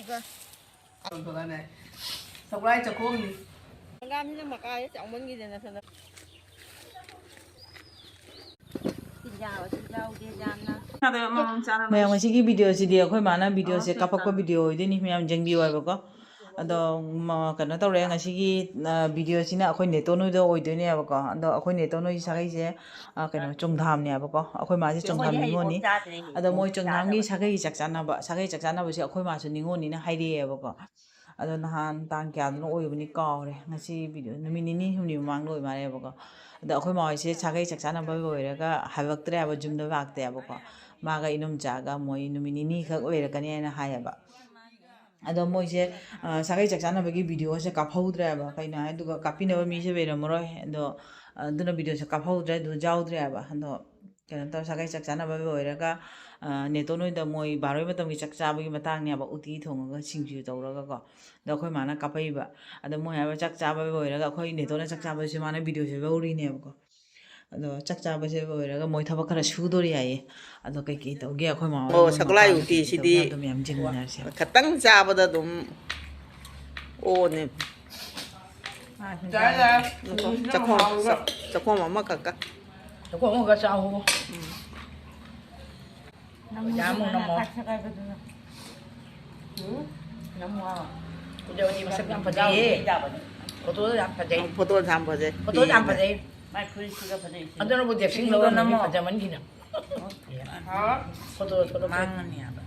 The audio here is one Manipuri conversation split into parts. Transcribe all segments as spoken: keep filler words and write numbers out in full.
ꯁꯒꯣꯜ ꯍꯋꯥꯏ ꯆꯥꯛꯈꯣꯝꯅꯤ꯫ ꯍꯪꯒꯥꯝꯁꯤꯅ ꯃꯀꯥꯁꯦ ꯆꯥꯎꯃꯟꯈꯤꯗꯅ ꯁꯣꯝꯗ꯫ ꯆꯤꯟꯖꯥꯛꯁꯨ ꯌꯥꯎꯗꯦ ꯌꯥꯝꯅ꯫ ꯃꯌꯥꯝ, ꯉꯁꯤꯒꯤ ꯚꯤꯗꯤꯑꯣꯁꯤꯗꯤ ꯑꯩꯈꯣꯏ ꯃꯥꯅ ꯚꯤꯗꯤꯑꯣꯁꯦ ꯀꯥꯞꯄꯛꯄ ꯚꯤꯗꯤꯑꯣ ꯑꯣꯏꯗꯣꯏꯅꯤ꯫ ꯃꯌꯥꯝ ꯌꯦꯡꯕꯤꯌꯨ ꯍꯥꯏꯕꯀꯣ꯫ ꯑꯗꯣ, ꯃ-, ꯀꯩꯅꯣ ꯇꯧꯔꯦ, ꯉꯁꯤꯒꯤ, ꯑ, ꯚꯤꯗꯤꯑꯣꯁꯤꯅ ꯑꯩꯈꯣꯏ ꯅꯦꯇꯣꯟ ꯍꯣꯏꯗ ꯑꯣꯏꯗꯣꯏꯅꯦꯕꯀꯣ꯫ ꯑꯗꯣ ꯑꯩꯈꯣꯏ ꯅꯦꯇꯣꯟ ꯍꯣꯏꯒꯤ ꯁꯥꯒꯩꯁꯦ, ꯑ, ꯀꯩꯅꯣ, ꯆꯣꯡꯊꯥꯝꯅꯦꯕꯀꯣ꯫ ꯑꯩꯈꯣꯏ ꯃꯥꯁꯦ ꯆꯣꯡꯊꯥꯝ ꯅꯤꯉꯣꯜꯅꯤ꯫ ꯑꯗꯣ ꯃꯣꯏ ꯆꯣꯡꯊꯥꯝꯒꯤ ꯁꯥꯒꯩ ꯆꯥꯛ ꯆꯥꯅꯕ, ꯁꯥꯒꯩ ꯆꯥꯛ ꯆꯥꯅꯕꯁꯦ ꯑꯩꯈꯣꯏ ꯃꯥꯁꯨ ꯅꯤꯉꯣꯜꯅꯤꯅ ꯍꯥꯏꯔꯛꯑꯦꯕꯀꯣ꯫ ꯑꯗꯣ ꯅꯍꯥꯟ ꯇꯥꯡ ꯀꯌꯥꯗꯅꯣ ꯑꯣꯏꯕꯅꯤ ꯀꯥꯎꯔꯦ꯫ ꯉꯁꯤ ꯚꯤꯗꯤꯑꯣ ꯅꯨꯃꯤꯠ ꯅꯤꯅꯤ ꯍꯨꯝꯅꯤ ꯃꯃꯥꯡꯗ ꯑꯣꯏ ꯃꯥꯜꯂꯦꯕꯀꯣ꯫ ꯑꯗꯣ ꯑꯩꯈꯣꯏ ꯃꯥ ꯍꯣꯏꯁꯦ ꯁꯥꯒꯩ ꯆꯥꯛ ꯆꯥꯅꯕ ꯂꯣꯏꯔꯒ ꯍꯜꯂꯛꯇ꯭ꯔꯦ ꯍꯥꯏꯕ, ꯌꯨꯝꯗ ꯂꯥꯛꯇꯦꯕꯀꯣ꯫ ꯃꯥꯒ ꯏꯅꯣꯝꯆꯥꯒ ꯃꯣꯏ ꯅꯨꯃꯤꯠ ꯅꯤꯅꯤꯈꯛ ꯂꯩꯔꯛꯀꯅꯤ ꯍꯥꯏꯅ ꯍꯥꯏꯌꯦꯕ꯫ ꯑꯗꯣ ꯃꯣꯏꯁꯦ, ꯑ, ꯁꯥꯒꯩ ꯆꯥꯛ ꯆꯥꯅꯕꯒꯤ ꯚꯤꯗꯤꯑꯣꯁꯦ ꯀꯥꯞꯍꯧꯗ꯭ꯔꯦꯕ꯫ ꯀꯩꯅꯣ ꯍꯥꯏꯗꯨꯒ ꯀꯥꯞꯄꯤꯅꯕ ꯃꯤꯁꯦ ꯂꯩꯔꯝꯃꯔꯣꯏ꯫ ꯑꯗꯣ, ꯑ, ꯑꯗꯨꯅ ꯚꯤꯗꯤꯑꯣꯁꯦ ꯀꯥꯞꯍꯧꯗ꯭ꯔꯦ, ꯑꯗꯨ ꯌꯥꯎꯗ꯭ꯔꯦꯕ꯫ ꯑꯗꯣ ꯀꯩꯅꯣ ꯇꯧꯔ ꯁꯥꯒꯩ ꯆꯥꯛ ꯆꯥꯅꯕ ꯂꯣꯏꯔꯒ, ꯑ, ꯅꯦꯇꯣꯟ ꯍꯣꯏꯗ ꯃꯣꯏ ꯕꯥꯔꯣꯏ ꯃꯇꯝꯒꯤ ꯆꯥꯛ ꯆꯥꯕꯒꯤ ꯃꯇꯥꯡꯅꯦꯕ꯫ ꯎꯇꯤ ꯊꯣꯡꯉꯒ ꯁꯤꯡꯖꯨ ꯇꯧꯔꯒꯀꯣ꯫ ꯑꯗꯣ ꯑꯩꯈꯣꯏ ꯃꯥꯅ ꯀꯥꯞꯄꯛꯏꯕ꯫ ꯑꯗꯣ ꯃꯣꯏ ꯍꯥꯏꯕ ꯆꯥꯛ ꯆꯥꯕ ꯂꯣꯏꯔꯒ ꯑꯩꯈꯣꯏ ꯅꯦꯇꯣꯟꯅ ꯆꯥꯛ ꯆꯥꯕꯁꯦ ꯃꯥꯅ ꯚꯤꯗꯤꯑꯣꯁꯦ ꯂꯧꯔꯤꯅꯦꯕꯀꯣ꯫ ꯑꯗꯣ ꯆꯥꯛ ꯆꯥꯕꯁꯦ ꯂꯣꯏꯔꯒ ꯃꯣꯏ ꯊꯕꯛ ꯈꯔ ꯁꯨꯗꯣꯔꯤ ꯍꯥꯏꯌꯦ꯫ ꯑꯗꯣ ꯀꯩꯀꯩ ꯇꯧꯒꯦ ꯑꯩꯈꯣꯏ ꯃꯥ ꯍꯣꯏ, ꯑꯣ, ꯃꯄꯥꯟ ꯁꯒꯣꯜꯍꯋꯥꯏ ꯀꯩꯀꯩ ꯎꯇꯤꯁꯤꯗꯤ ꯇꯧꯒꯦ ꯍꯥꯏꯕꯗꯣ ꯃꯌꯥꯝ ꯌꯦꯡꯃꯤꯟꯅꯔꯁꯦ꯫ ꯈꯇꯪ ꯆꯥꯕꯗ ꯑꯗꯨꯝ ꯑꯣꯅꯦ꯫ ꯆꯥꯛꯈꯣꯝ, ꯆꯥꯛꯈꯣꯝ ꯑꯃꯈꯛꯀ꯫ ꯆꯥꯛꯈꯣꯝ ꯑꯃꯒ ꯆꯥꯍꯧ꯫ ꯎꯝ꯫ ꯅꯪ ꯌꯥꯝ ꯅꯃꯣ꯫ ꯈꯠ ꯈꯠ ꯍꯥꯏꯕꯗꯨꯅ꯫ ꯎꯝ? ꯅꯃꯣ꯫ ꯎꯗꯕꯗꯤ ꯃꯁꯛ ꯌꯥꯝ ꯐꯖꯩꯌꯦ꯫ ꯌꯥꯕꯅꯤ꯫ ꯐꯣꯇꯣꯗ ꯌꯥꯝ ꯐꯖꯩ꯫ ꯐꯣꯇꯣꯗ ꯌꯥꯝ ꯐꯖꯩ꯫ ꯐꯣꯇꯣꯗ ꯌꯥꯝ ꯐꯖꯩ꯫ ꯃꯥꯏ ꯐꯨꯔꯤꯠꯁꯤꯒ ꯐꯖꯩ꯫ ꯑꯗꯨꯅꯕꯨ ꯗꯦꯛꯁꯤꯡ ꯁꯤꯒ ꯂꯧꯔꯝꯃꯤꯅꯤ ꯅꯃꯣ꯫ ꯐꯖꯃꯟꯈꯤꯅ꯫ ꯍꯥ? Photo, photo. ꯃꯥꯡꯉꯅꯤ ꯍꯥꯏꯕ꯫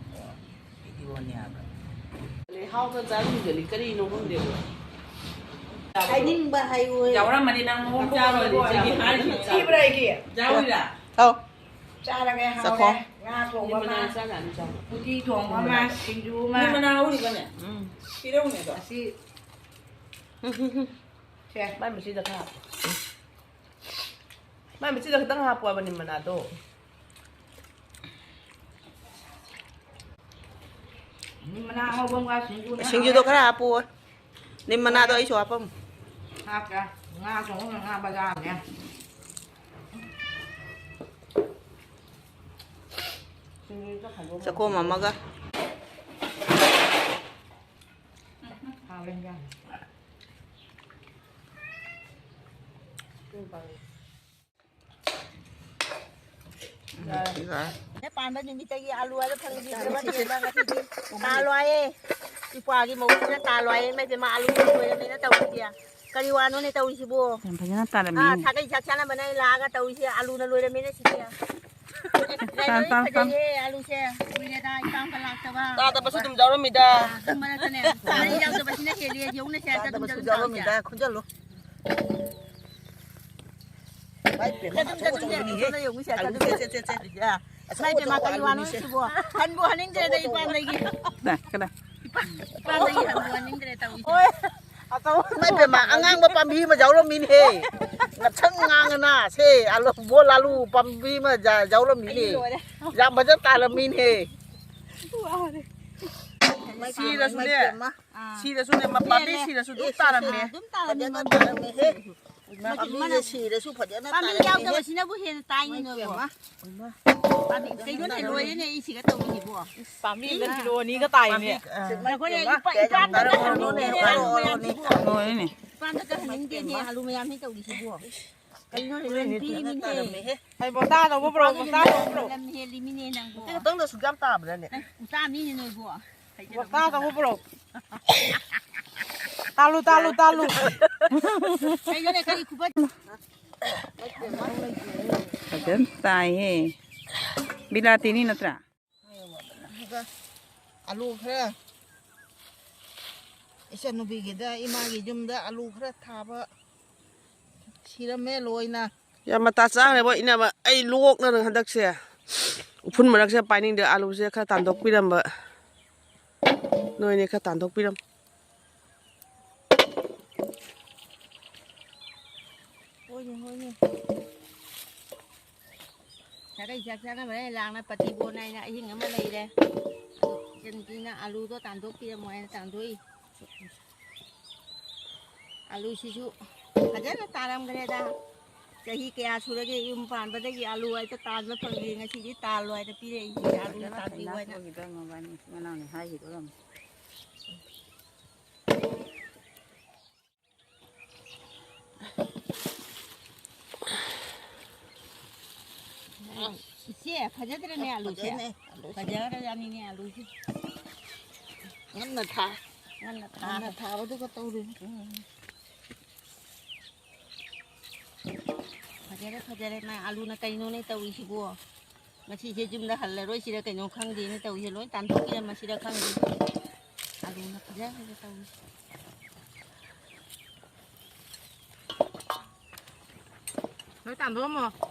ꯚꯤꯗꯤꯑꯣꯅꯤ ꯍꯥꯏꯕ꯫ ꯂꯩꯍꯥꯎꯒ ꯆꯥꯔꯝꯒꯅꯤ, ꯀꯔꯤꯅꯣ ꯈꯪꯗꯦꯕ꯫ ꯍꯥꯏꯅꯤꯡꯕ ꯍꯥꯏꯌꯨ꯫ ꯌꯥꯎꯔꯝꯃꯅꯤ ꯅꯪ ꯃꯑꯣꯡ ꯆꯥꯔꯣꯏ꯫ ꯁꯤꯒꯤ ꯍꯥꯏꯔꯤꯁꯤꯅ ꯊꯤꯕ꯭ꯔꯥ ꯑꯩꯒꯤ? ꯌꯥꯎꯔꯤꯔꯥ? ꯑꯧ꯫ ꯆꯥꯔꯒꯦ, ꯍꯥꯎꯔꯦ꯫ ꯆꯥꯈꯣ꯫ ꯉꯥ ꯊꯣꯡꯕ ꯑꯃ, ꯆꯥꯔꯅꯤ, ꯆꯥꯔꯅꯤ꯫ ꯎꯇꯤ ꯊꯣꯡꯕ ꯑꯃ, ꯁꯤꯡꯖꯨ ꯑꯃ꯫ ꯅꯣꯏ ꯃꯅꯥ ꯍꯧꯔꯤꯕꯅꯦ? ꯎꯝ꯫ ꯄꯤꯔꯧꯅꯦ ꯑꯗꯣ꯫ ꯑꯁꯤ꯫ ꯁꯦ꯫ ꯃꯥꯏ ꯃꯆꯤꯗ ꯈꯔ ꯍꯥꯞꯄꯣ꯫ ꯃꯥꯏ ꯃꯆꯤꯗ ꯈꯤꯇꯪ ꯍꯥꯞꯄꯣ ꯍꯥꯏꯕ ꯅꯤꯝ ꯃꯅꯥꯗꯣ꯫ ꯅꯤꯝ ꯃꯅꯥ ꯑꯉꯧꯕ ꯑꯃꯒ ꯁꯤꯡꯖꯨꯅꯦ, ꯁꯤꯡꯖꯨꯗꯣ ꯍꯥꯎꯔꯦ꯫ ꯈꯔ ꯍꯥꯞꯄꯣ꯫ ꯅꯤꯝ ꯃꯅꯥꯗꯣ ꯑꯩꯁꯨ ꯍꯥꯞꯄꯝꯃꯨ꯫ ꯍꯥꯞꯀꯦ꯫ ꯉꯥ ꯊꯣꯡꯕ ꯉꯥ ꯕꯖꯥꯔꯅꯦ꯫ ꯆꯥꯛꯈꯣꯝ ꯑꯃꯒ꯫ ꯍꯦꯛ ꯄꯥꯟꯕ ꯅꯨꯃꯤꯠꯇꯒꯤ ꯑꯂꯨ ꯍꯥꯏꯕ ꯐꯪꯈꯤꯗ꯭ꯔꯕ ꯊꯦꯡꯅ ꯉꯁꯤꯗꯤ ꯇꯥ ꯂꯣꯏꯌꯦ꯫ ꯏꯄ꯭ꯋꯥꯒꯤ ꯃꯧꯁꯤꯅ ꯇꯥ ꯂꯣꯏꯌꯦ꯫ ꯏꯃꯩ ꯄꯦꯝꯃ, ꯑꯂꯨ ꯂꯣꯏꯔꯝꯃꯦꯅ ꯇꯧꯔꯤꯁꯦ꯫ ꯀꯔꯤ ꯋꯥꯅꯣꯅꯦ ꯇꯧꯔꯤꯁꯤꯕꯣ? ꯌꯥꯝ ꯐꯖꯅ ꯇꯥꯔꯝꯃꯤ꯫ ꯑꯥ, ꯁꯥꯒꯩ ꯆꯥꯛ ꯆꯥꯅꯕꯅ ꯑꯩ ꯂꯥꯛꯑꯒ ꯇꯧꯔꯤꯁꯦ, ꯑꯂꯨꯅ ꯂꯣꯏꯔꯝꯃꯦꯅꯦ ꯁꯤꯗꯤ꯫ ꯇꯥ, ꯇꯥ, ꯇꯥ꯫ ꯐꯖꯩꯌꯦ, ꯑꯂꯨꯁꯦ꯫ ꯀꯨꯏꯔꯦꯗ ꯏꯄꯥꯝꯒ ꯂꯥꯛꯇꯕ꯫ ꯇꯥꯗꯕꯁꯨ ꯑꯗꯨꯝ ꯌꯥꯎꯔꯝꯃꯤꯗ꯫ ꯑꯥ, ꯑꯗꯨ ꯃꯔꯛꯇꯅꯦ, ꯃꯔꯤ ꯌꯥꯎꯗꯕꯁꯤꯅ ꯍꯦꯜꯂꯦ, ꯌꯦꯡꯉꯨꯅꯦ ꯁꯦ, ꯆꯗꯨꯝ ꯇꯥꯗꯕꯁꯨ ꯆꯗꯨꯝ ꯇꯧꯔꯤꯁꯦ꯫ ꯌꯥꯎꯔꯝꯃꯤꯗ, ꯈꯨꯟꯖꯜꯂꯨ꯫ ꯏꯃꯥꯏ ꯄꯦꯝꯃ, ꯆꯗꯨꯝ ꯆꯗꯨꯝ ꯑꯆꯧꯕꯅꯤꯍꯦ꯫ ꯆꯗꯨꯝ ꯌꯦꯡꯉꯨꯁꯦ, ꯑꯂꯨ ꯆꯗꯨꯝ ꯁꯦ, ꯆꯗꯨꯝ꯫ ꯁꯦ, ꯁꯦ, ꯁꯦ꯫ ꯏꯃꯥꯏ ꯄꯦꯝꯃ, ꯀꯔꯤ ꯋꯥꯅꯣ ꯁꯤꯕꯣ? ꯍꯟꯕꯨ ꯍꯟꯅꯤꯡꯗ꯭ꯔꯦꯗ ꯏꯄꯥꯝꯗꯒꯤ꯫ ꯀꯅꯥ, ꯀꯅꯥ? ꯏꯄꯥꯝꯗꯒꯤ ꯍꯟꯕꯨ ꯍꯟꯅꯤꯡꯗ꯭ꯔꯦ ꯇꯧꯔꯤꯁꯦ꯫ ꯏꯃꯥꯏ ꯄꯦꯝꯃ, ꯑꯉꯥꯡꯕ ꯄꯥꯝꯕꯤ ꯑꯃ ꯌꯥꯎꯔꯝꯃꯤꯅꯦꯍꯦ꯫ ꯉꯛꯁꯪ ꯉꯥꯡꯉꯅ ꯁꯦ, ꯑꯂꯨ, ꯕꯣꯜ ꯑꯂꯨ ꯄꯥꯝꯕꯤ ꯑꯃ ꯌꯥ-, ꯌꯥꯎꯔꯝꯃꯤꯅꯦ꯫ ꯑꯩ ꯂꯣꯏꯔꯦ꯫ ꯌꯥꯝ ꯐꯖꯅ ꯇꯥꯔꯝꯃꯤꯅꯦꯍꯦ꯫ ꯋꯥꯔꯦ꯫ ꯁꯤꯔꯁꯨꯅꯦ, ꯏꯃꯥꯏ ꯄꯦꯝꯃ꯫ ꯁꯤꯔꯁꯨꯅꯦ, ꯃꯄꯥꯟꯗꯩ ꯂꯦ, ꯂꯦ꯫ ꯁꯤꯔꯁꯨ ꯑꯗꯨꯝ ꯑꯦ, ꯁꯤ, ꯁꯤ, ꯇꯥꯔꯝꯃꯦ꯫ ꯑꯗꯨꯝ ꯇꯥꯔꯝꯃꯦ ꯐꯖꯅ ꯃꯣꯏꯁꯨ꯫ ꯇꯥꯔꯝꯃꯦꯍꯦ꯫ ꯄꯥꯝꯕꯤꯁꯦ ꯁꯤꯔꯁꯨ ꯐꯖꯅ ꯄꯥꯝꯕꯤ ꯇꯥꯔꯝꯃꯦꯍꯦ꯫ ꯌꯥꯎꯗꯕꯁꯤꯅꯕꯨ ꯍꯦꯟꯅ ꯇꯥꯡꯉꯤ ꯏꯃꯥꯏ ꯅꯣꯏꯕꯣ꯫ ꯄꯦꯝꯃ꯫ ꯄꯥꯝꯕꯤ, ꯀꯩꯅꯣꯅꯦ, ꯂꯣꯏꯔꯦꯅꯦ, ꯑꯩ ꯁꯤꯒ ꯇꯧꯔꯤꯁꯤꯕꯣ꯫ ꯄꯥꯝꯕꯤ ꯑꯃꯗ ꯀꯤꯂꯣ ꯑꯅꯤꯒ ꯇꯥꯏꯅꯦ꯫ ꯄꯥꯝꯕꯤ, ꯑ, ꯑꯩꯈꯣꯏꯅ ꯏꯄꯥ-, ꯏꯄꯥꯝꯗ ꯀꯍꯟꯅꯤꯡꯗꯦꯅꯦ, ꯑꯂꯨ ꯃꯌꯥꯝꯁꯤꯕꯣ꯫ ꯂꯣꯏꯔꯦꯅꯦ꯫ ꯂꯣꯏꯔꯦꯅꯦ꯫ ꯏꯄꯥꯝꯗ ꯀꯍꯟꯅꯤꯡꯗꯦꯅꯦ, ꯑꯂꯨ ꯃꯌꯥꯝꯁꯤ ꯇꯧꯔꯤꯁꯤꯕꯣ꯫ ꯀꯩꯅꯣꯅꯦ, ꯂꯣꯏꯔꯦꯅꯦ, ꯂꯝ ꯄꯤꯔꯤꯃꯤꯅꯦ꯫ ꯇꯥꯔꯝꯃꯦꯍꯦ꯫ ꯍꯩ, ꯕꯣꯇꯥꯗꯧꯕ ꯄꯨꯔꯛꯑꯣ, ꯏꯄꯥꯝꯗ ꯕꯣꯇꯥꯗꯧꯕ ꯄꯨꯔꯛꯑꯣ꯫ ꯂꯝ ꯍꯦꯜꯂꯤꯃꯤꯅꯦ ꯅꯪꯕꯣ꯫ ꯁꯤ ꯈꯛꯇꯪꯗ ꯑꯁꯨꯛ ꯌꯥꯝ ꯇꯥꯕ꯭ꯔꯥꯅꯦ? ꯅꯪ ꯎꯆꯥ ꯃꯤꯅꯤ ꯅꯣꯏꯕꯣ꯫ ꯕꯣꯇꯥꯗꯧꯕ ꯄꯨꯔꯛꯑꯣ꯫ ꯇꯥꯜꯂꯨ, ꯇꯥꯜꯂꯨ, ꯇꯥꯜꯂꯨ꯫ ꯀꯩꯅꯣꯅꯦ, ꯀꯔꯤ ꯈꯨꯐ- ꯐꯖꯅ ꯇꯥꯏꯍꯦ꯫ ꯕꯤꯂꯥꯇꯤꯅꯤ ꯅꯠꯇ꯭ꯔꯥ? ꯑꯗꯨꯒ ꯑꯂꯨ ꯈꯔ, ꯏꯆꯟꯅꯨꯄꯤꯒꯤꯗ, ꯏꯃꯥꯒꯤ ꯌꯨꯝꯗ ꯑꯂꯨ ꯈꯔ ꯊꯥꯕ ꯁꯤꯔꯝꯃꯦ ꯂꯣꯏꯅ꯫ ꯌꯥꯝ ꯃꯇꯥ ꯆꯥꯈ꯭ꯔꯦꯕꯣ, ꯏꯅꯝꯃ꯫ ꯑꯩ ꯂꯣꯛꯅ ꯍꯟꯗꯛꯁꯦ ꯎꯐꯨꯟ ꯃꯔꯛꯁꯦ ꯄꯥꯏꯅꯤꯡꯗꯦ꯫ ꯑꯂꯨꯁꯦ ꯈꯔ ꯇꯥꯟꯊꯣꯛꯄꯤꯔꯝꯕ, ꯅꯣꯏꯅꯦ ꯈꯔ ꯇꯥꯟꯊꯣꯛꯄꯤꯔꯝ꯫ ꯍꯣꯏꯅꯦ, ꯍꯣꯏꯅꯦ꯫ ꯁꯥꯒꯩ ꯆꯥꯛ ꯆꯥꯅꯕꯅꯦ ꯂꯥꯡꯅ ꯄꯇꯤ ꯕꯣꯟ ꯍꯥꯏꯅ ꯑꯍꯤꯡ ꯑꯃ ꯂꯩꯔꯦ꯫ ꯑꯗꯨ ꯏꯆꯟꯅꯨꯄꯤꯅ ꯑꯂꯨꯗꯣ ꯇꯥꯟꯊꯣꯛꯄꯤꯔꯝꯃꯣ ꯍꯥꯏꯅ ꯇꯥꯟꯊꯣꯛꯏ꯫ ꯑꯂꯨꯁꯤꯁꯨ ꯐꯖꯅ ꯇꯥꯔꯝꯈ꯭ꯔꯦꯗ꯫ ꯆꯍꯤ ꯀꯌꯥ ꯁꯨꯔꯒꯦ ꯌꯨꯝ ꯄꯥꯟꯕꯗꯒꯤ ꯑꯂꯨ ꯍꯥꯏꯗ ꯇꯥꯟꯕ ꯐꯪꯗꯦ, ꯉꯁꯤꯗꯤ ꯇꯥꯜꯂꯣ ꯍꯥꯏꯗ ꯄꯤꯔꯛꯏꯁꯦ, ꯑꯂꯨ ꯐꯖꯅ ꯇꯥꯟꯕꯤꯌꯨ ꯍꯥꯏꯅ꯫ ꯊꯦꯡꯅꯈꯤꯕꯗꯣ ꯃꯕꯥꯅꯤ ꯃꯅꯥꯎꯅꯤ ꯍꯥꯏꯈꯤꯗꯣꯔꯝꯅꯤ꯫ ꯑꯦ, ꯐꯖꯗ꯭ꯔꯅꯦ ꯑꯂꯨꯁꯦ? ꯐꯖꯩꯅꯦ, ꯑꯂꯨꯁꯦ꯫ ꯐꯖꯈ꯭ꯔꯖꯥꯠꯅꯤꯅꯦ ꯑꯂꯨꯁꯦ꯫ ꯉꯟꯅ ꯊꯥ-, ꯉꯟꯅ ꯊꯥ-, ꯉꯟꯅ ꯊꯥꯕꯗꯨꯒ ꯇꯧꯔꯤꯅꯤ꯫ ꯎꯝ꯫ ꯐꯖꯔꯦ, ꯐꯖꯔꯦ꯫ ꯅꯪ ꯑꯂꯨꯅ ꯀꯩꯅꯣꯅꯦ ꯇꯧꯔꯤꯁꯤꯕꯣ? ꯉꯁꯤꯁꯦ ꯌꯨꯝꯗ ꯍꯜꯂꯔꯣꯏꯁꯤꯔ ꯀꯩꯅꯣ ꯈꯪꯗꯦꯅꯦ ꯇꯧꯔꯤꯁꯦ꯫ ꯂꯣꯏ ꯇꯥꯟꯊꯣꯛꯄꯤꯔꯝꯃꯁꯤꯔ ꯈꯪꯗꯦ꯫ ꯑꯂꯨꯅ ꯐꯖ ꯐꯖ ꯇꯧꯔꯤꯁꯦ꯫ ꯂꯣꯏ ꯇꯥꯟꯊꯣꯛꯑꯝꯃꯣ꯫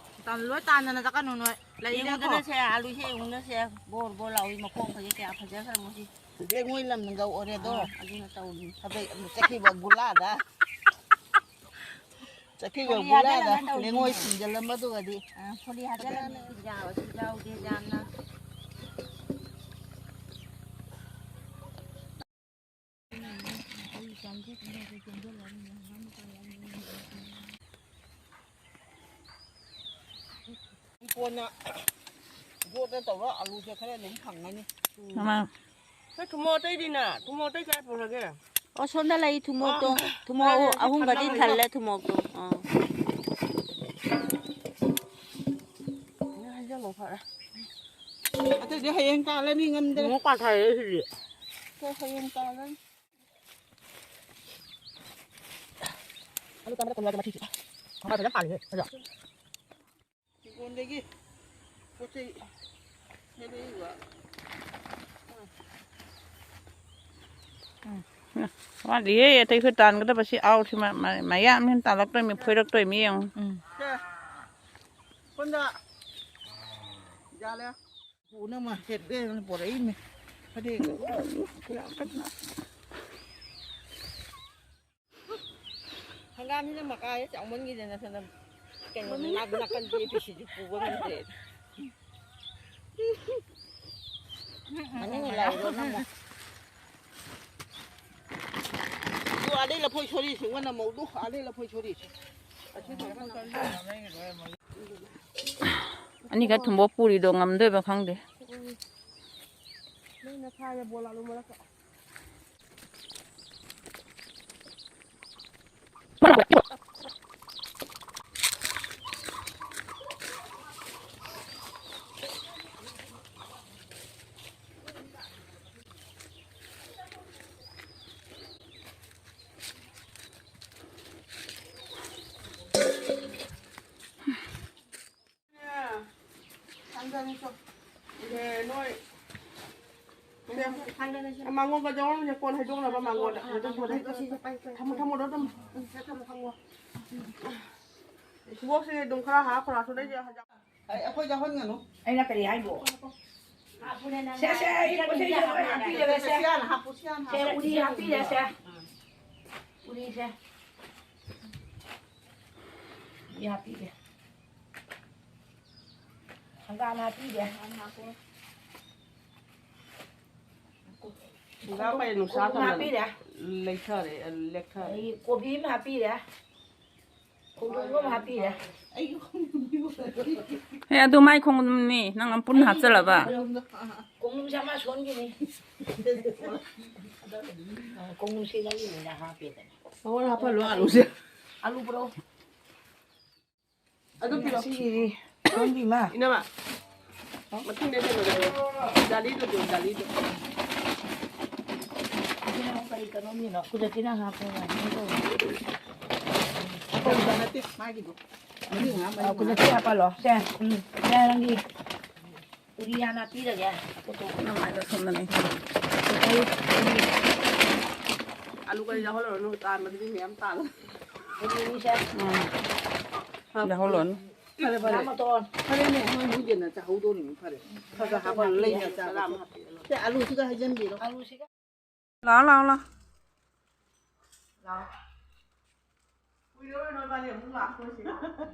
ꯇꯥꯟ-, ꯂꯣꯏ ꯇꯥꯟꯗꯅ ꯆꯠꯀꯅꯨ ꯅꯣꯏ꯫ ꯂꯩꯔꯦ ꯌꯦꯡꯉꯨꯗꯅ ꯁꯦ, ꯑꯂꯨꯁꯦ ꯌꯦꯡꯉꯨꯗꯅ ꯁꯦ꯫ ꯕꯣꯔ ꯕꯣꯔ ꯂꯥꯎꯏ ꯃꯈꯣꯡꯈꯩꯁꯦ ꯀꯌꯥ ꯐꯖꯈ꯭ꯔꯃꯣ ꯁꯤ꯫ ꯂꯦꯡꯉꯣꯏ ꯂꯝꯅ ꯉꯧ ꯑꯣꯔꯦꯗꯣ꯫ ꯑꯥ, ꯑꯗꯨꯅ ꯇꯧꯔꯤ꯫ ꯍꯟꯗꯛ ꯑꯃꯨꯛ ꯆꯠꯈꯤꯕ ꯒꯨꯂꯥꯗ꯫ ꯆꯠꯈꯤꯕ ꯐꯣꯂꯤ ꯒꯨꯂꯥꯗ ꯍꯥꯖꯤꯜꯂꯒ ꯇꯧꯔꯤꯅꯦ꯫ ꯂꯦꯡꯉꯣꯏ ꯁꯤꯡꯖꯜꯂꯝꯕꯗꯨꯒꯗꯤ꯫ ꯑꯥ, ꯐꯣꯂꯤ ꯍꯥꯖꯤꯜꯂꯝꯃꯦ꯫ ꯌꯥꯎꯁꯨ ꯌꯥꯎꯗꯦ ꯌꯥꯝꯅ꯫ ꯀꯣꯟꯅ ꯌꯣꯠꯅ ꯇꯧꯔ ꯑꯂꯨꯁꯦ ꯈꯔ ꯑꯗꯨꯝ ꯐꯪꯒꯅꯤ꯫ ꯃꯃꯥ꯫ ꯅꯣꯏ ꯊꯨꯝꯃꯣꯛ ꯑꯇꯩꯗꯤꯅ? ꯊꯨꯝꯃꯣꯛ ꯑꯇꯩ ꯀꯥꯏ ꯄꯨꯔꯒꯦ? ꯑꯣ, ꯁꯣꯝꯗ ꯂꯩ ꯊꯨꯝꯃꯣꯛꯇꯣ꯫ ꯑꯥ, ꯊꯨꯝꯃꯣꯛ ꯀꯥꯏꯗꯅꯣ ꯁꯤ ꯑꯍꯨꯝꯒꯗꯤ ꯊꯝꯂꯝꯃꯤꯗꯣ? ꯊꯜꯂꯦ ꯊꯨꯝꯃꯣꯛꯇꯣ꯫ ꯑꯥ꯫ ꯍꯩꯖꯜꯂꯣ ꯐꯔꯦ꯫ ꯑꯇꯩꯗꯤ ꯍꯌꯦꯡ ꯇꯥꯜꯂꯅꯤ ꯉꯝꯗ꯭ꯔꯦ꯫ ꯊꯨꯝꯃꯣꯛ ꯄꯥꯊꯔꯦ ꯁꯤꯗꯤ꯫ ꯑꯩꯈꯣꯏ ꯍꯌꯦꯡ ꯇꯥꯜꯂꯅꯤ꯫ ꯑꯂꯨ ꯆꯥꯕꯗ ꯀꯣꯂꯤꯌꯥꯒꯤ ꯃꯊꯤꯁꯤ꯫ ꯃꯈꯥ ꯐꯖꯅ ꯄꯥꯜꯂꯤꯍꯦ, ꯐꯖ꯫ ꯍꯤꯡꯒꯣꯟꯗꯒꯤ ꯄꯣꯠ ꯆꯩ ꯂꯩꯔꯛꯏꯕ꯫ ꯎꯝ꯫ ꯋꯥꯠꯂꯤꯌꯦ, ꯑꯇꯩ ꯑꯩꯈꯣꯏ ꯇꯥꯟꯒꯗꯕꯁꯤ ꯑꯥꯎꯁꯤ ꯃ-, ꯃ-, ꯃꯌꯥꯝ ꯍꯦꯟꯅ ꯇꯥꯜꯂꯛꯇꯣꯏꯃꯤ, ꯐꯣꯏꯔꯛꯇꯣꯏꯃꯤ ꯌꯦꯡꯉꯨ꯫ ꯎꯝ꯫ ꯁꯦ, ꯁꯣꯝꯗ ꯌꯥꯜꯂꯦ꯫ ꯄꯨꯅ ꯃꯥꯔꯀꯦꯠꯇ ꯄꯣꯔꯛꯏꯅꯦ꯫ ꯐꯗꯤꯒ꯫ ꯌꯥꯝ ꯀꯟꯅ꯫ ꯍꯪꯒꯥꯝꯁꯤꯅ ꯃꯀꯥꯁꯦ ꯆꯥꯎꯃꯟꯈꯤꯗꯅ ꯁꯣꯝꯗ ꯀꯩꯅꯣ ꯃꯃꯤꯡ ꯅꯥꯛ-, ꯅꯥꯀꯟꯒꯤ ꯑꯦ ꯄꯤ ꯁꯤꯁꯨ ꯄꯨꯕ ꯉꯝꯗ꯭ꯔꯦ꯫ ꯃꯅꯤꯡꯒꯤ ꯂꯥꯏꯗꯣ ꯅꯝꯃꯣ꯫ ꯑꯗꯨ ꯑꯥꯗꯩ ꯂꯐꯣꯏ ꯁꯣꯔꯤꯁꯤ ꯉꯟꯅ ꯃꯧꯗꯨ ꯑꯥꯗꯩ ꯂꯐꯣꯏ ꯁꯣꯔꯤꯁꯤ꯫ ꯑꯅꯤꯈꯛ ꯊꯨꯝꯕ ꯄꯨꯔꯤꯗꯣ ꯉꯝꯗꯣꯏꯕ ꯈꯪꯗꯦ꯫ ꯎꯝ꯫ ꯅꯪꯅ ꯊꯥꯔꯦ ꯕꯣꯂꯥꯂꯨ ꯃꯔꯛꯇ꯫ ꯃꯉꯣꯟꯒ ꯌꯥꯎꯔꯝꯁꯦ ꯀꯣꯟ ꯍꯩꯗꯣꯛꯅꯕ ꯃꯉꯣꯟꯗ꯫ ꯊꯝꯃꯣ, ꯊꯝꯃꯣ, ꯑꯗꯨꯝ ꯊꯝꯃꯣ, ꯊꯝꯃꯣ꯫ ꯈꯨꯕꯣꯛꯁꯦ ꯑꯗꯨꯝ ꯈꯔ ꯍꯥꯞꯈ꯭ꯔꯣ, ꯑꯁꯣꯝꯗꯩꯁꯦ꯫ ꯑꯩ, ꯑꯩꯈꯣꯏ ꯌꯥꯎꯍꯟꯒꯅꯨ꯫ ꯑꯩꯅ ꯀꯔꯤ ꯍꯥꯏꯕꯣ? ꯁꯦ, ꯁꯦ, ꯑꯩ ꯄꯣꯠ ꯆꯩ ꯂꯣꯏ ꯍꯥꯞꯄꯤꯔꯒꯦ, ꯁꯦ꯫ ꯁꯦ, ꯍꯥꯟꯅ ꯍꯥꯞꯄꯨ, ꯁꯦ, ꯍꯥꯟꯅ ꯁꯦ, ꯍꯥꯞꯄꯨ꯫ ꯎꯔꯤ ꯍꯥꯞꯄꯤꯔꯦ, ꯁꯦ꯫ ꯎꯔꯤꯁꯦ꯫ ꯎꯔꯤ ꯍꯥꯞꯄꯤꯔꯦ꯫ ꯍꯪꯒꯥꯝ ꯍꯥꯞꯄꯤꯔꯦ꯫ ꯍꯪꯒꯥꯝ ꯀꯩ ꯅꯨꯡꯁꯥ ꯈꯣꯡꯗ꯭ꯔꯨꯝ ꯊꯝꯕꯅꯤ? ꯍꯥꯞꯄꯤꯔꯦ꯫ ꯂꯩꯊꯔꯦ, ꯂꯦꯛꯊꯔꯦ꯫ ꯑꯗꯒꯤ ꯀꯣꯕꯤ ꯑꯃ ꯍꯥꯞꯄꯤꯔꯦ꯫ ꯈꯣꯡꯗ꯭ꯔꯨꯝ ꯑꯃ ꯍꯥꯞꯄꯤꯔꯦ꯫ ꯑꯦ, ꯑꯗꯨ ꯃꯥꯏ ꯈꯣꯡꯗ꯭ꯔꯨꯝꯅꯤ, ꯅꯪ ꯄꯨꯟꯅ ꯍꯥꯞꯆꯜꯂꯕ? ꯈꯣꯡꯗ꯭ꯔꯨꯝꯁꯦ ꯑꯃ ꯁꯣꯟꯈꯤꯅꯤ꯫ ꯈꯣꯡꯗ꯭ꯔꯨꯝꯁꯤ ꯅꯪꯒꯤꯅꯤꯅ ꯍꯥꯞꯄꯦꯗꯅ꯫ ꯃꯉꯣꯟꯗ ꯍꯥꯞꯍꯜꯂꯣ, ꯑꯂꯨꯁꯦ꯫ ꯑꯂꯨ ꯄꯨꯔꯛꯑꯣ꯫ ꯑꯗꯨ ꯄꯤꯔꯛꯑꯣ꯫ ꯁꯤꯒꯤꯗꯤ ꯁꯣꯟꯕꯤ ꯏꯃꯥ꯫ ꯏꯅꯝꯃ, ꯃꯊꯪꯗ ꯀꯩꯅꯣꯗ ꯖꯥꯂꯤꯗꯣ ꯄꯤꯔꯛꯑꯣ, ꯖꯥꯂꯤꯗꯣ꯫ ꯁꯤꯅ ꯑꯃꯨꯛ ꯀꯔꯤ ꯀꯩꯅꯣꯝꯒꯤꯅꯣ? ꯀꯨꯂꯠꯇꯤ ꯅꯪ ꯍꯥꯞꯄꯣ, ꯌꯥꯅꯤ꯫ ꯑꯩꯈꯣꯏꯗ ꯅꯠꯇꯦ, ꯃꯥꯒꯤꯗꯣ꯫ ꯃꯔꯤ ꯃꯉꯥ, ꯃꯔꯤ ꯑ, ꯃꯉꯥ꯫ ꯀꯨꯂꯠꯇꯤ ꯍꯥꯞꯄꯜꯂꯣ꯫ ꯁꯦ, ꯎꯝ, ꯁꯦ, ꯅꯪꯒꯤ ꯎꯔꯤ ꯍꯥꯟꯅ ꯄꯤꯔꯒꯦ꯫ ꯅꯃꯥꯏꯗꯣ ꯁꯣꯝꯗꯅꯦ꯫ ꯑꯂꯨ ꯀꯔꯤ ꯌꯥꯎꯍꯜꯂꯨꯔꯅꯨ, ꯇꯥꯟꯕꯗꯨꯗꯤ ꯃꯌꯥꯝ ꯇꯥꯜꯂꯦ꯫ ꯎꯔꯤꯁꯦ꯫ ꯎꯝ꯫ ꯌꯥꯎꯍꯜꯂꯨꯔꯅꯨ꯫ ꯐꯔꯦ, ꯐꯔꯦ꯫ ꯃꯇꯣꯟ꯫ ꯐꯔꯦꯅꯦ, ꯃꯣꯏ ꯃꯨꯛ ꯌꯦꯟꯅ ꯆꯥꯍꯧꯗꯣꯅꯤ, ꯐꯔꯦ꯫ ꯈꯔ ꯈꯔ ꯍꯥꯞꯄ ꯂꯩꯅ ꯆꯥꯕ꯫ ꯁꯦ, ꯑꯂꯨꯁꯤꯒ ꯍꯩꯖꯟꯕꯤꯔꯣ꯫ ꯑꯂꯨꯁꯤꯒ꯫ ꯂꯥꯛꯑꯣ, ꯂꯥꯛꯑꯣ, ꯂꯥꯛꯑꯣ꯫ ꯂꯥꯛꯑꯣ꯫ ꯀꯨꯏꯔꯔꯣꯏ ꯅꯣꯏꯕꯥꯅꯤ ꯑꯃꯨꯛ ꯂꯥꯛꯇꯣꯏꯁꯦ꯫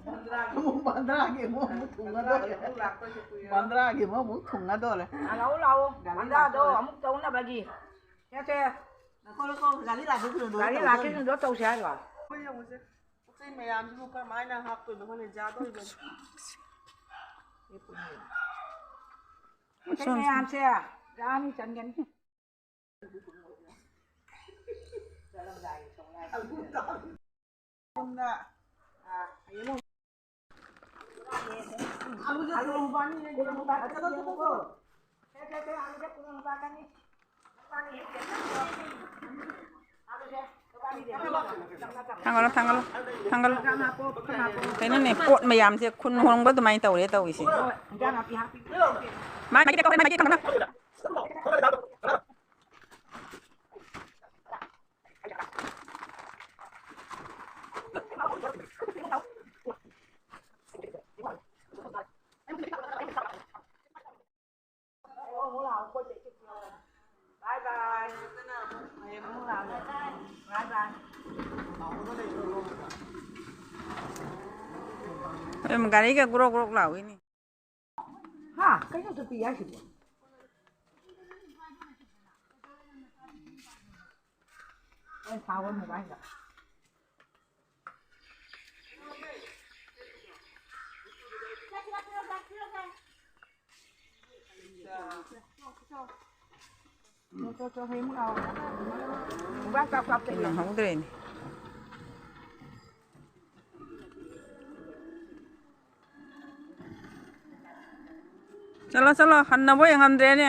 ꯕꯟꯗ꯭ꯔꯥꯒꯤ꯫ ꯑꯃꯨꯛ ꯕꯟꯗ꯭ꯔꯥꯒꯤ ꯑꯃꯨꯛ, ꯑꯃꯨꯛ ꯊꯨꯡꯒꯗꯣꯔꯦ꯫ ꯕꯟꯗ꯭ꯔꯥꯒꯤ ꯑꯃꯨꯛ ꯂꯥꯛꯇꯣꯏꯁꯦ ꯀꯨꯏꯔꯔꯣꯏ꯫ ꯕꯟꯗ꯭ꯔꯥꯒꯤ ꯑꯃꯨꯛ, ꯑꯃꯨꯛ ꯊꯨꯡꯒꯗꯣꯔꯦ꯫ ꯂꯥꯛꯑꯣ, ꯂꯥꯛꯑꯣ꯫ ꯒꯥꯔꯤ ꯕꯟꯗ꯭ꯔꯥꯗꯣ ꯂꯥꯛꯇꯣꯔꯦ꯫ ꯑꯃꯨꯛ ꯇꯧꯅꯕꯒꯤ꯫ ꯁꯦ, ꯁꯦ꯫ ꯅꯈꯣ, ꯅꯈꯣ, ꯒꯥꯔꯤ ꯂꯥꯛꯈꯤꯗ꯭ꯔꯤꯗꯣ ꯒꯥꯔꯤ ꯇꯧꯗꯣꯔꯦ꯫ ꯂꯥꯛꯈꯤꯗ꯭ꯔꯤꯗꯣ ꯇꯧꯁꯦ ꯍꯥꯏꯔꯣ? ꯑꯩꯈꯣꯏ ꯌꯦꯡꯉꯨꯁꯦ꯫ ꯄꯣꯠ ꯆꯩ ꯃꯌꯥꯝꯁꯤꯕꯨ ꯀꯔꯝꯍꯥꯏꯅ ꯍꯥꯞꯇꯣꯏꯅꯣ ꯈꯪꯗꯦ, ꯖꯥꯗꯣꯔꯤꯕꯅꯤ꯫ ꯄꯣꯠ ꯆꯩ ꯃꯌꯥꯝꯁꯦ ꯖꯥ ꯑꯅꯤ ꯆꯟꯒꯅꯤ꯫ ꯊꯥꯡꯒꯠꯂꯣ, ꯊꯥꯡꯒꯠꯂꯣ, ꯊꯥꯡꯒꯠꯂꯣ꯫ ꯀꯩꯅꯣꯅꯦ, ꯄꯣꯠ ꯃꯌꯥꯝꯁꯦ ꯈꯨꯟ ꯍꯣꯡꯕ ꯑꯗꯨꯃꯥꯏꯅ ꯇꯧꯔꯦ ꯇꯧꯔꯤꯁꯦ꯫ ꯃꯥꯏ ꯃꯥꯏ ꯃꯥꯏ ꯃꯥꯏ ꯒꯥꯔꯤꯒ ꯒ꯭ꯔꯣꯛ ꯒ꯭ꯔꯣꯛ ꯂꯥꯎꯏꯅꯦ꯫ ꯍꯥ? ꯀꯩꯅꯣ ꯆꯠꯄꯤ ꯍꯥꯏꯁꯤꯕꯣ? ꯑꯩ ꯁꯥꯎꯔ ꯃꯨꯛ ꯍꯥꯏꯁꯤꯔ? ꯅꯪꯍꯧꯗ꯭ꯔꯦꯅꯦ꯫ ꯆꯠꯂꯣ, ꯆꯠꯂꯣ, ꯍꯟꯅꯕ ꯌꯦꯡꯉꯝꯗ꯭ꯔꯦꯅꯦ꯫